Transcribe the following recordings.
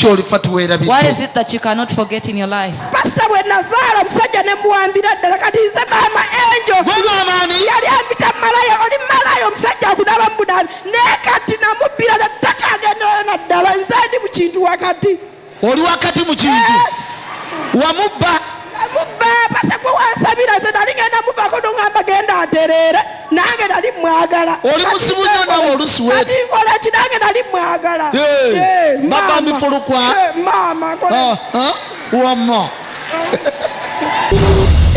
Kyolifa What teweerabidde? is it that you cannot forget in your life? Pasita, bwe nazaala omusajja ne muwambira ddala, kati nze maama Enjo. Gwe maama ani? Yali ampita malaya, oli malaya, omusajja akunaba mu bunabi, naye kati namubbira, takyagenderayo naddala. Nze ndi mu kintu wakati. Oli wakati mu kintu? Yes. Wamubba? Namubba. Pasita, gwe wansabira, nze nali ngenda muvaako, noŋŋamba genda atereere, nange nali mwagala. Oli Kati muzibu nze nnyo naawe nkola- oluusi weeti. Kati nkola ki? Nange nali mwagala. Hey, Eh, baba maama. mifulukwa. Eh, maama, nkola- Ah, ah, wamma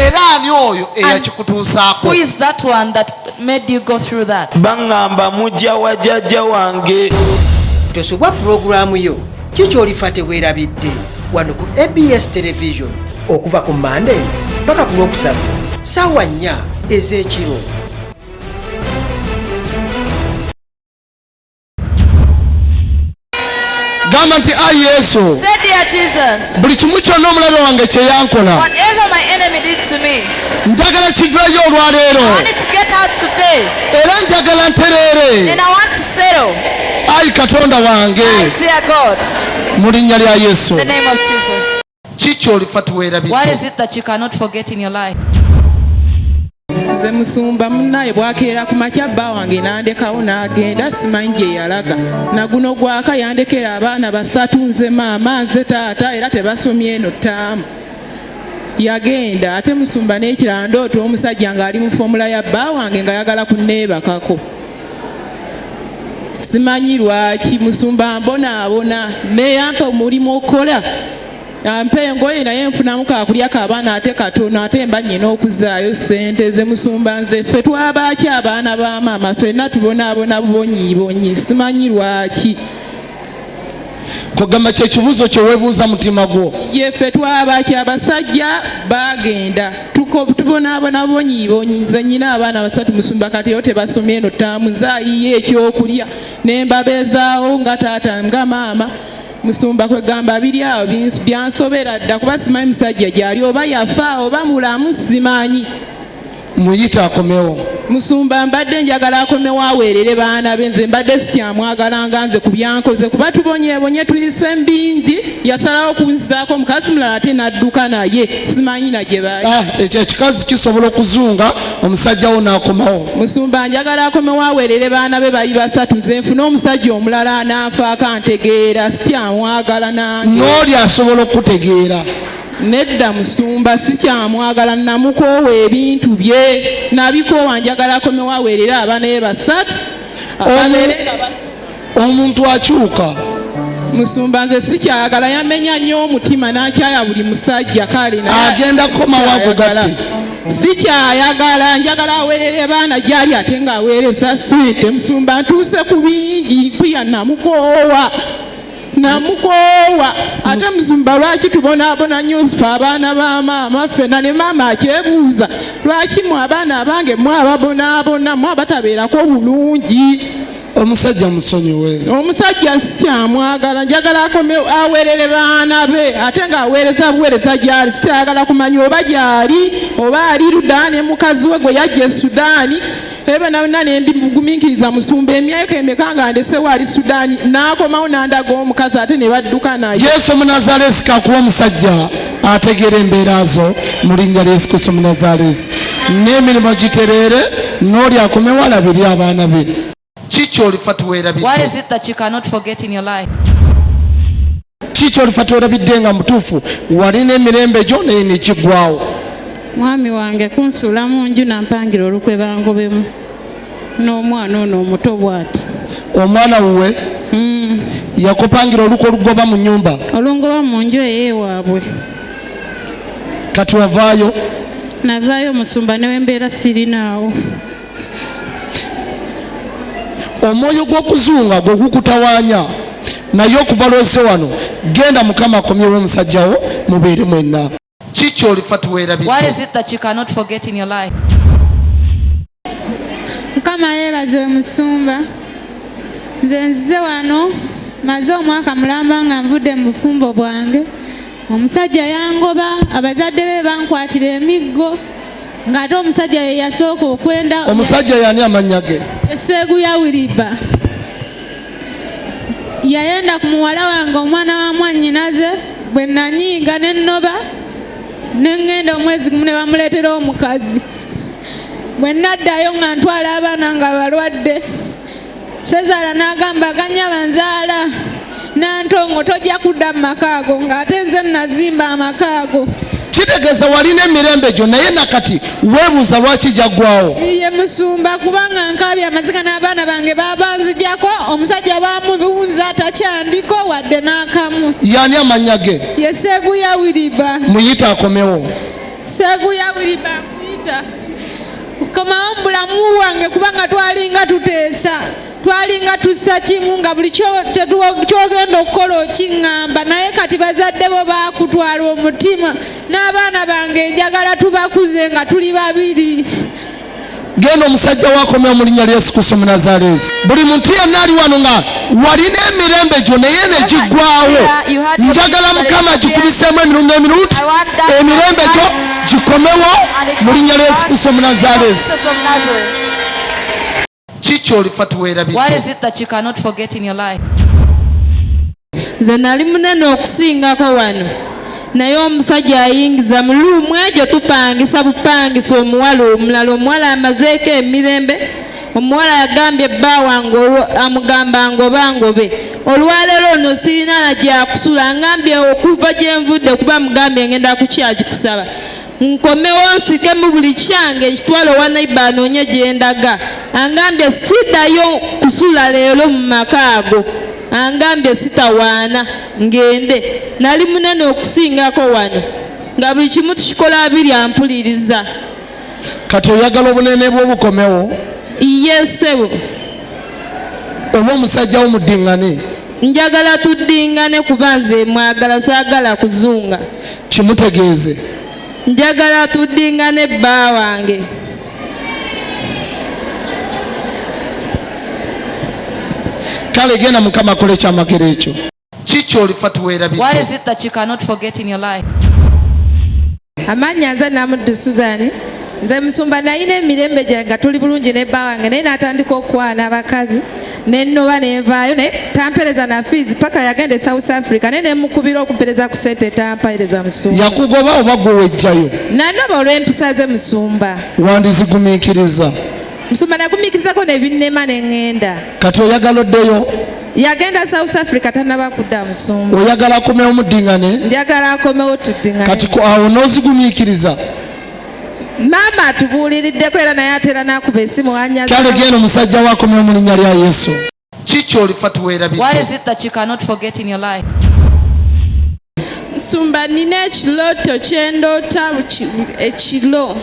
era ani oyo eyakikutuusaako? Who is that one that made you go through that? Baŋŋamba mujja wa jjajja wange. Tosubwa pulogulaamu yo Kikyolifa Teweerabidde wano ku ABS Television okuva ku Mande paka ku Lwokusatu saawa 4 ez'ekiro. Gamba nti, ayi Yesu, Say, "Dear Jesus, buli kimu kyonna omulabe wange kye yankola, whatever my enemy did to me, njagala kiveeyo olwaleero, I want it to get out today, era njagala ntereere, and I want to settle. Ayi Katonda wange, My dear God, mu linnya lya Yesu. in the name of Jesus." Kikyolifa What teweerabidde? is it that you cannot forget in your life? Nze musumba, munnaye bwakeera ku makya, bba wange n'andekawo n'agenda, simanyi gye yalaga. Naguno gwaka yandekera abaana basatu, nze maama, nze taata, era tebasomye eno ttaamu. Yagenda ate musumba, n'ekirala ndoota omusajja ng'ali mu formula ya bba wange ng'ayagala kunneebakako, simanyi lwaki. Musumba, mbonaabona, neyampa omulimu okukola, ampa engoye, naye nfunamu kakulya kaabaana ate katono, ate mba nyina okuzaayo ssente ze. Musumba, nze ffe twabaaki abaana ba maama ffenna tubonaabona bubonyiibonyi, simanyi lwaki. Kugamba kyekibuuzo kyeweebuuza mutima gwo? Ye ffe twabaaki? Abasajja bagenda, tubonaabona bubonyiibonyi. Nze nyina abaana basatu musumba, kati yo tebasomye eno ttaamu, nze ayiye ekyokulya ne mbabeezaawo nga taata nga maama. Musumba, kwegamba biri awo byansobera dda, kuba simanyi musajja gyali, oba yafa oba mulamu, simanyi. Muyite akomewo. Musumba, mbadde njagala akomewo aweerere baana be. Nze mbadde sikyamwagala nga nze ku byankoze, kuba tubonyebonye, tuyise mbingi. Yasalawo kunzizaako omukazi mulala ate n'adduka naye, simanyi na gye bali. Ah, ekyo ekikazi kisobola okuzunga omusajja wo n'akomawo. Musumba, njagala akomewo aweerere baana be, bali basatu. Nze nfune omusajja omulala ananfaako antegeera, sikyamwagala nange. N'oli asobola okutegeera? Nedda musumba, sikyamwagala, namukoowa, ebintu bye nabikoowa. Njagala akomewo aweerere abaana be basatu, ababeere nga Omuntu akyuka. Musumba, nze sikyayagala, yamenya nnyo omutima n'akyaya buli musajja, kale naye Agenda kukomawo sikyayagala. agugatte. Sikyayagala, njagala aweerere baana gyali ate ng'aweereza ssente. Musumba, ntuuse ku bingi, mpuya namukoowa, namukoowa. Ate musumba, lwaki tubonaabona nnyo ffe abaana ba maama ffenna? Ne maama akyebuuza, lwaki mwe abaana abange mwe ababonaabona, mwe abatabeerako bulungi? Omusajja musonyiwe. Omusajja sikyamwagala, njagala akome aweerere baana be ate ng'aweereza buweereza gyali. Sikyayagala kumanya oba gyali oba ali ludda ne mukazi we gwe yajja e Sudaani. Ebyo nabona nembimugumiikiriza musumba, emyaka emeka nga ndesewo ali Sudaani, n'akomawo n'andaga omukazi ate ne badduka naye. Yesu Omunazalesi kakuwa omusajja ategeera embeera zo mu linnya lya Yesu Kristo Omunazalesi, n'emirimu gitereere, n'oli akomewo alabirire abaana be. Kikyolifa What teweerabidde? is it that you cannot forget in your life? Kikyolifa teweerabidde nga mutuufu walina emirembe gyo naye nekiggwawo? Mwami wange kunsuula mu nju nampangira olukwe, bangobemu n'omwana ono omuto bw'ati. Omwana wuwe yakupangira olukwe olugoba mu nyumba? Olungoba mu nju eyeewaabwe. Kati wavaayo? Navaayo musumba, newembeera sirinaawo. Omwoyo gw'okuzunga gwe gukutawaanya, naye okuva lwose wano genda, Mukama akomyewo omusajjawo mubeere mwenna. Kikyolifa What teweerabidde? is it that you cannot forget in your life? Mukama yeebazibwe musumba. Nze nzize wano maze omwaka mulamba nga nvudde mu bufumbo bwange. Omusajja yangoba, abazadde be bankwatira emiggo, ng'ate omusajja ye yasooka okwenda. Omusajja yani amannya ge? Seeguya Wiriba. Yayenda ku muwala wange, omwana wa mwannyina. Namaze bwe nanyiiga ne nnoba ne ŋŋenda omwezi gumu ne bamuleetera omukazi. Bwe naddayo nga ntwala abaana nga balwadde. Ssezaala n'agamba ganyaba nzaala Nantongo tojja kudda mu maka ago ng'ate nze nazimba amaka ago. Kitegeeza walina emirembe gyo naye nakati weebuuza lwaki gyaggwawo. Ye musumba kubanga nkaabye amaziga n'abaana bange babanzijako omusajja bamubuunza takyandiko wadde n'akamu. Yaani amannya ge? Ye Sseguya Wiriba. Muyite akomewo. Sseguya Wiriba nkuyita komawo mu bulamu bwange kubanga twalinga tuteesa. Twalinga tussa kimu nga buli ky'ogenda okukola okiŋŋamba, naye kati bazadde bo baakutwala omutima n'abaana bange njagala tubakuze nga tuli babiri. Genda omusajja wo akomewo mu linnya lya Yesu Kristo Omunazaleesi. Buli muntu yenna ali wano nga walina emirembe gyo naye ne giggwaawo, njagala Mukama agikubiseemu emirundi emirundi, emirembe gyo gikomewo mu linnya lya Yesu Kristo Omunazaleesi. Ki ky'olifa teweerabidde? What is it that you cannot forget in your life? Nze nali munene okusingako wano naye omusajja ayingiza mu luumu egyo tupangisa bupangisa omuwala omulala omuwala amazeeko emirembe omuwala yagambye bba wange amugamba ngoba ngobe olwaleero ono sirina na gyakusula ngambye okuva gye nvudde kuba mugambye ngenda kukyagi kusaba Nkomewo nsikemu buli kyange nkitwale owa neighbor anoonye gye ndaga. Angambye siddayo kusula leero mu maka ago. Angambye sitawaana ngende. Nali munene okusingako wano nga buli kimu tukikola abiri ampuliriza. Kati oyagala obunene bwo bukomewo? Yee ssebo. Oba omusajja wo muddingane? Njagala tuddingane kuba nze mwagala saagala kuzunga. Kimutegeeze. Njagala tuddingane bba wange. Kale genda Mukama akole ekyamagero ekyo. Ki ky'olifa teweerabidde? What is it that you cannot forget in your life? Amannya nze Namuddu Suzan. Nze musumba nalina emirembe gyange nga tuli bulungi ne bba wange naye n'atandika okukwana abakazi ne nnoba ne nvaayo naye tampereza na fees paka yagenda e South Africa naye ne mukubira okumpereza ku ssente tampereza musumba. Yakugoba oba gwe wejjayo? Nanoba olw'empisa ze musumba. Wandizigumiikiriza? Musumba nagumiikirizako ne binnema ne ŋŋenda. Kati oyagala oddeyo? Yagenda South Africa tanaba kudda musumba. Oyagala akomewo muddingane? Njagala akomewo tuddingane. Kati awo n'ozigumiikiriza? Maama atubuuliriddeko era naye atera n'akuba esimu anyaza. Kale genda omusajja wo akomewo mu linnya lya Yesu. Ki ky'olifa teweerabidde? What is it that you cannot forget in your life? Nsumba nina ekirooto kye ndoota ekiro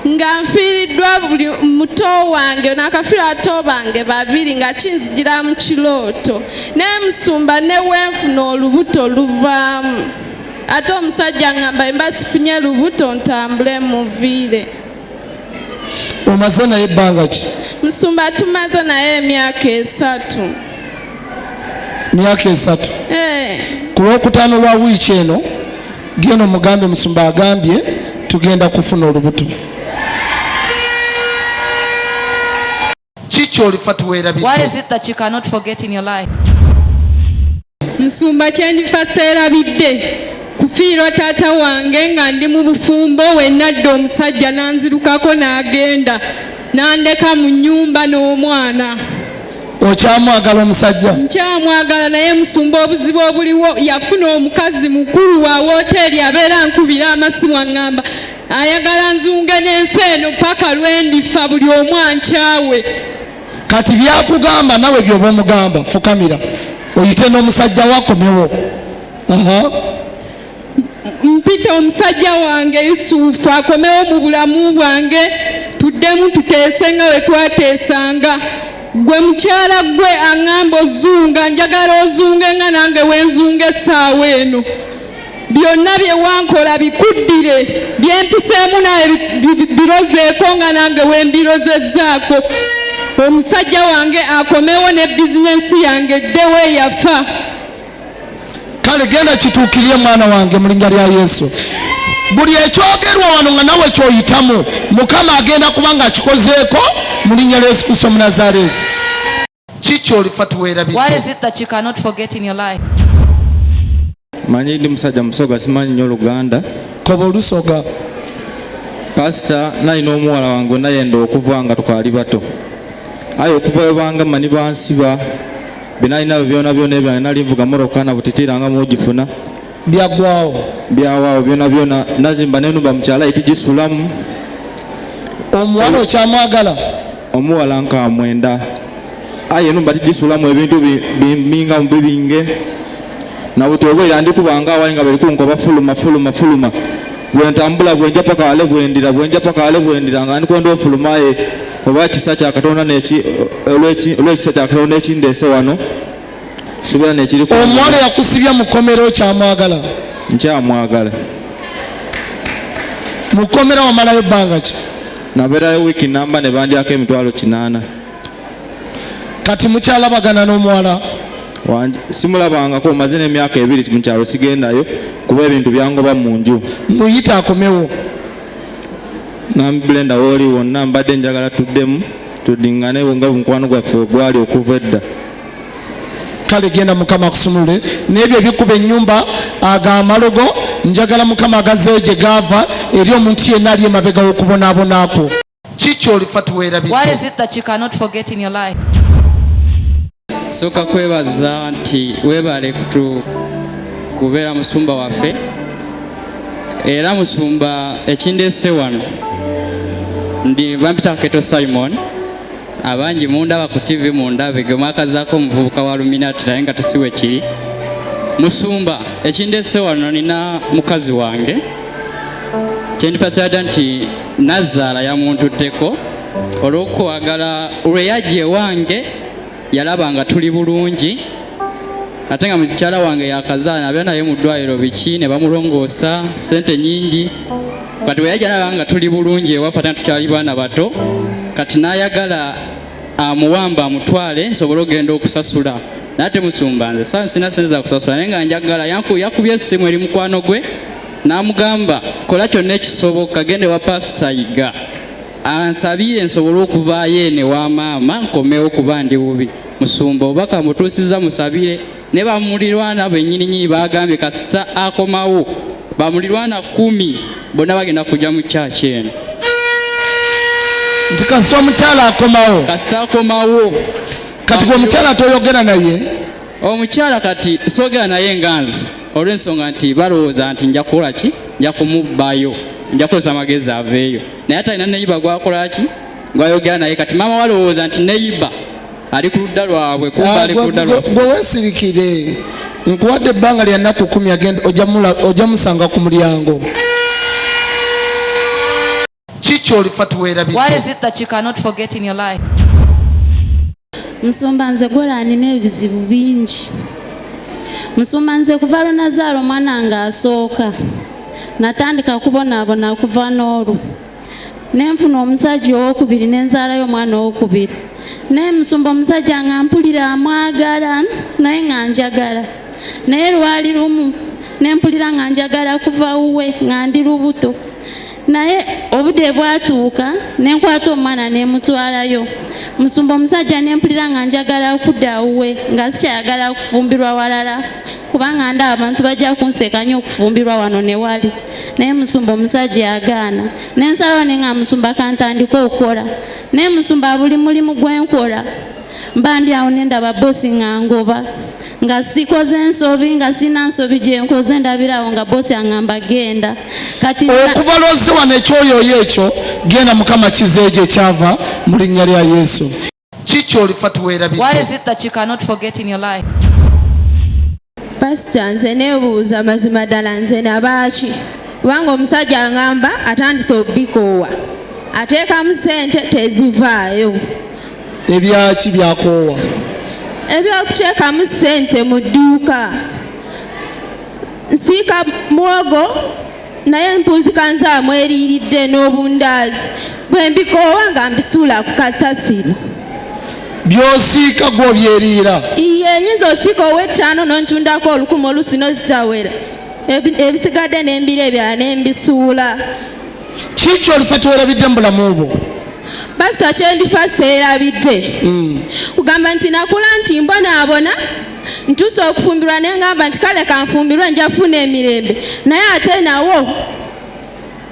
nga nfiiriddwa buli muto wange nakafiirwa bato bange babiri nga kinzijira mu kirooto naye musumba ne wenfuna olubuto luvaamu ate omusajja ngamba mba sifunye lubuto ntambule muviire. Omaze naye ebbanga ki? Musumba tumaze naye emyaka esatu. Myaka esatu. Eh. Ku lwokutaano lwa wiiki eno genda omugambe musumba agambye tugenda kufuna olubuto. Ki ky'olifa teweerabidde? What is it that you cannot forget in your life? Musumba kyendifa seerabidde kufiirwa taata wange nga ndi mu bufumbo we nadda omusajja n'anzirukako n'agenda n'andeka mu nnyumba n'omwana. Okyamwagala omusajja? Nkyamwagala naye musumba obuzibu obuliwo yafuna omukazi mukulu wa wooteeri abeera ankubira amasimu aŋŋamba ayagala nzunge n'ensi eno paka lwendifa buli omu ankyawe. Kati byakugamba nawe byoba omugamba fukamira oyite n'omusajja wo akomewo. Aha. Mpita omusajja wange Yusufu akomewo mu bulamu bwange tuddemu tuteese nga bwe twateesanga. Gwe mukyala gwe aŋŋamba ozunga njagala ozunge nga nange wenzunga essaawa eno. Byonna bye wankola bikuddire, bye mpiseemu nawe birozeeko nga nange we mbirozezzaako. Omusajja wange akomewo ne bizinensi yange eddewo eyafa. Kale genda kituukirire mwana wange mu linnya lya Yesu. Buli ekyogerwa wano nga nawe kyoyitamu Mukama agenda kuba nga akikozeeko mu linnya lya Yesu Kristo Omunazaleesi. Ki ky'olifa teweerabidde? What is it that you cannot forget in your life? Manyi ndi musajja musoga simanyi nnyo Luganda. Koba olusoga. Pasita nalina omuwala wange nayenda okuva nga tukaali bato. Aye okuva we bangama ni bansiba bye nalina byona byona ebyange nali nvuga mmotoka na butitiira nga mwogifuna. Byaggwawo. Byawaawo byona byona nazimba n'enumba mu kyalo aye tigisulamu. Omuwala okyamwagala? Omuwala nkaamwenda. Aye enhumba tigisulamu ebintu bimingamu bibinge. Na buti obw'eira ndi kubanga agho aye nga bali kunkoba fuluma, fuluma, fuluma. Bwe ntambula bwe nja paka ghale bwe ndira, bwe nja paka ghale bwe ndira nga ndi kwenda ofuluma aye olwa kisa kya Katonda n'eki, olw'ekisa kya Katonda ekindeese wano, nsuubira n'ekiri ku. Omuwala eyakusibye mu kkomera okyamwagala? Nkyamwagala. Mu kkomera wamalayo bbanga ki? Nabeerayo wiiki nnamba ne bandyako emitwalo kinaana. Kati mukyalabagana n'omuwala? Wangi, simulabangako maze n'emyaka ebiri mu kyalo sigendayo kuba ebintu byangoba mu nju. Muyite akomewo. Mwami Brenda wooli wonna mbadde njagala tuddemu tuddingane nga omukwano gwaffe bwe gwali okuva edda. Kale genda Mukama akusumulule n'ebyo ebikuba ennyumba ago amalogo njagala Mukama agazeeyo gye gaava eri omuntu yenna ali emabega w'okubonaabona kwo. Ki ky'olifa What is teweerabidde? it that you cannot forget in your life? Sooka kwebaza nti weebale kutu kubeera musumba waffe era musumba ekindeese wano ndi bampita Keto Simon abangi mundaba ku TV mundabe ge mwakazaako omuvubuka wa Luminati naye nga tesiwe kiri musumba ekindeese wano nina mukazi wange kyendipasirada nti Nazaala yamuntutteko olw'okwagala lwe yajja ewange yalaba nga tuli bulungi ate nga mukyala wange yakazaala nabeera naye mu ddwaliro biki ne bamulongoosa ssente nyingi kati bwe yajja nalaba nga tuli bulungi ewaffe ate nga tukyali baana bato kati n'ayagala amuwamba amutwale nsobole okugenda okusasula naye ate musumba nze saa sina sente za kusasula naye nga njagala yakubye essimu eri mukwano gwe N'amugamba, Kola kyonna ekisoboka genda ewa Paasita Yiga ansabire nsobole okuvaayo eno ewa maama nkomewo kuba ndi bubi. Musumba obubaka mbutuusizza musabire ne bamulirwana bennyininyini baagambye kasita akomawo bamulirwana kkumi bonna bagenda kujja mu church eno. Nti kasita omukyala akomawo. Kasita akomawo. Kati gwe omukyala toyogera naye? Omukyala kati soogera naye nga nze olw'ensonga nti balowooza nti nja kukola ki, nja kumubbayo, nja kukozesa amagezi aveeyo, naye ate alina neyiba gwakola ki, gwayogera naye. Kati maama walowooza nti neyiba ali ku ludda lwabwe, kumbe ali ku ludda lwabwe. Gwe weesirikire, nkuwadde ebbanga lya nnaku kumi, agenda ojja musanga ku mulyango. Ki ky'olifa teweerabidde? What is it that you cannot forget in your life? Musumba nze gola nina ebizibu bingi. Musumba nze kuva lwenazaala omwana nga asooka natandika kubonaabona kuva n'olwo nenfuna omusajja owokubiri nenzaalayo omwana owokubiri naye musumba omusajja nga mpulira amwagala naye nga njagala naye lwali lumu nempulira nga njagala kuva wuwe nga ndi lubuto naye obudde bwatuuka nenkwata omwana nemutwalayo musumba omusajja nempulira nga njagala kudda wuwe nga sikyayagala kufumbirwa walala kubanga ndaba abantu bajja kunseka nnyo okufumbirwa wano newali naye musumba omusajja yagaana nensalawo ne nga musumba kantandike okukola naye musumba buli mulimu gwenkola mba ndi awo nendaba bosi nga ngoba nga sikoze nsobi nga sina nsobi gyenkoze ndabirawo nga bosi angamba genda kati okuva lwozze wano ekyoyoyo ekyo genda mukama kizeejo ekyava mu linnya lya yesu kiki olifa tuwerabidde What is it that you cannot forget in your life? Pasita nze neebuuza mazima ddala nze nabaaki kubanga omusajja angamba atandise obikoowa ateekamu ssente tezivaayo. Ebyaki byakoowa? Ebyokuteekamu ssente mu dduuka. Nsiika muwogo naye mpunzika nze amweriiridde n'obundaazi bwe mbikoowa nga mbisuula ku kasasiro. By'osiika gwe obyeriira? Iye, nyinza osiika ow'ettaano n'ontundako olukumu oluusi n'ozitawera ebisigadde ne mbira ebirala ne mbisuula. Ki ky'olifa teweerabidde mu bulamu bwo? Pasita kye ndifa seerabidde kugamba nti nakula nti mbonaabona. Ntuuse okufumbirwa ne ngamba nti kale kanfumbirwe nja kufuna emirembe naye ate nawo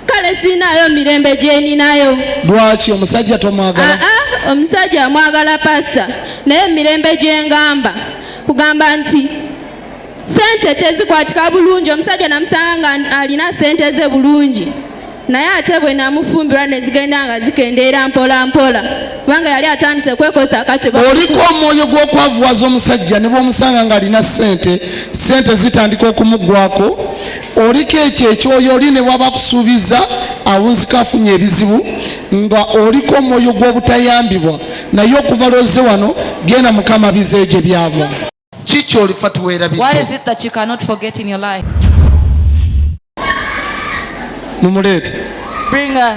kale sirinaayo mirembe gye ninayo. Lwaki omusajja tomwagala? Aa, omusajja amwagala pasita naye emirembe gye ngamba kugamba nti sente tezikwatika bulungi. Omusajja namusanga nga alina sente ze bulungi naye ate bwe namufumbirwa ne zigenda nga zikendeera mpola mpola kubanga yali atandise kwekoza akati. Oliko omwoyo gw'okwavuwaza omusajja ne bw'omusanga ng'alina ssente, ssente zitandika okumuggwako. Oliko ekyo ekyoyo oli ne bw'aba akusuubiza awunzika afunye ebizibu, nga oliko omwoyo gw'obutayambibwa. Naye okuva lw'ozze wano, genda Mukama abizeeyo gye byava. Ki ky'olifa What is teweerabidde? it that you cannot forget in your life? Mumuleete. Bring her.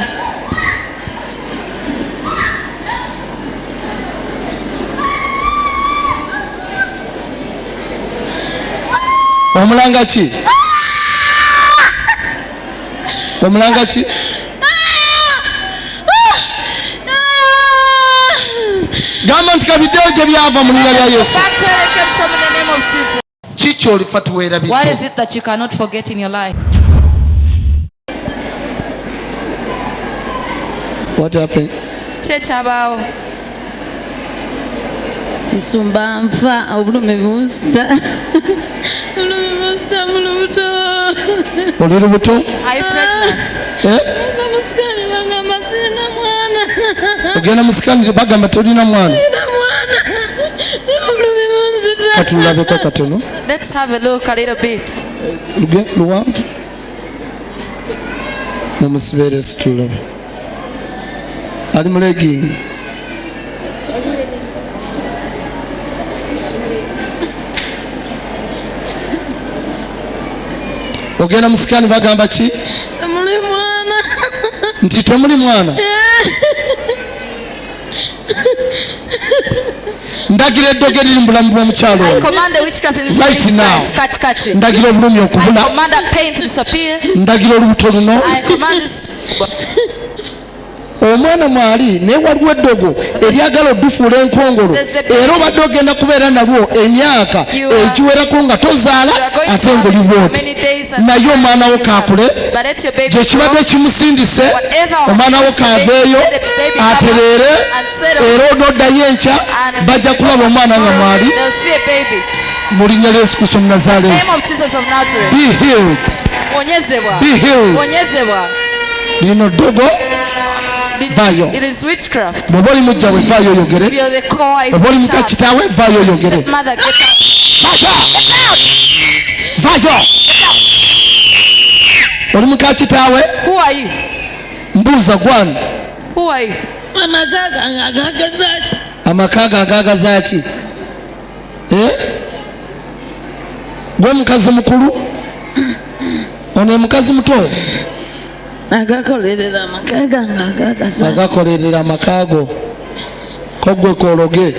Omulanga ki? Omulanga ki? Gamba nti kabiddeyo gye byava mu linnya lya Yesu. Back to where they came from in the name of Jesus. Ki ky'olifa What teweerabidde? is it that you cannot forget in your life? What happened? Ki ekyabaawo? Musumba nfa obulumi bunzita obulumi bunzita mu lubuto. Oli lubuto? Are you pregnant? Eh? Nza musikani bagamba sirina mwana. Ogenda musikani bagamba tolina mwana. Sirina mwana obulumi bunzita. Katulabeko katono. Let's have a look a little bit. Luwanvu. Mumusibeere situlabe. Ali mu legging. Ogenda musikani bagamba ki? Temuli mwana. Nti temuli mwana. Ndagira eddogo eriri mu bulamu bw'omukyalo I ono. command the witchcraft in this Right lady's now. life. Kati kati. Ndagira obulumi I okubula. command that pain to disappear. Ndagira olubuto luno. I command this. Omwana mwali naye waliwo eddogo eryagala odufuula enkongolo era obadde ogenda kubeera nalwo emyaka egiwerako nga tozaala ate ng'oli bwoti naye omwana wo kaakule But let your baby gye kibadde grow. kimusindise Whatever omwana wo the baby- kaaveeyo let the baby come atereere out and settle. era onoddayo enkya And bajja kulaba omwana nga mwali They'll see a baby. mu linnya lya Yesu Kristo Name Omunazaalesi. of Jesus of Nazareth. Be healed. Onyezebwa. Be healed. Onyezebwa. Lino ddogo vaayo. It is witchcraft. Bw'oba oli mujja we vaayo oyogere If you're the co-wife, oba oli get muka up. kitaawe vaayo oyogere. Stepmother, get up. Vaayo. Oli muka kitaawe? Who are you? Mbuuza gwani? Who are you? Amaka gange agagaza ki? Amaka ge agaagaza ki? Eh? Gwe mukazi mukulu? Ono ye mukazi muto? Agakolerera amaka gange agagaza ki? Agakolerera amaka go. Ko gwe koologe.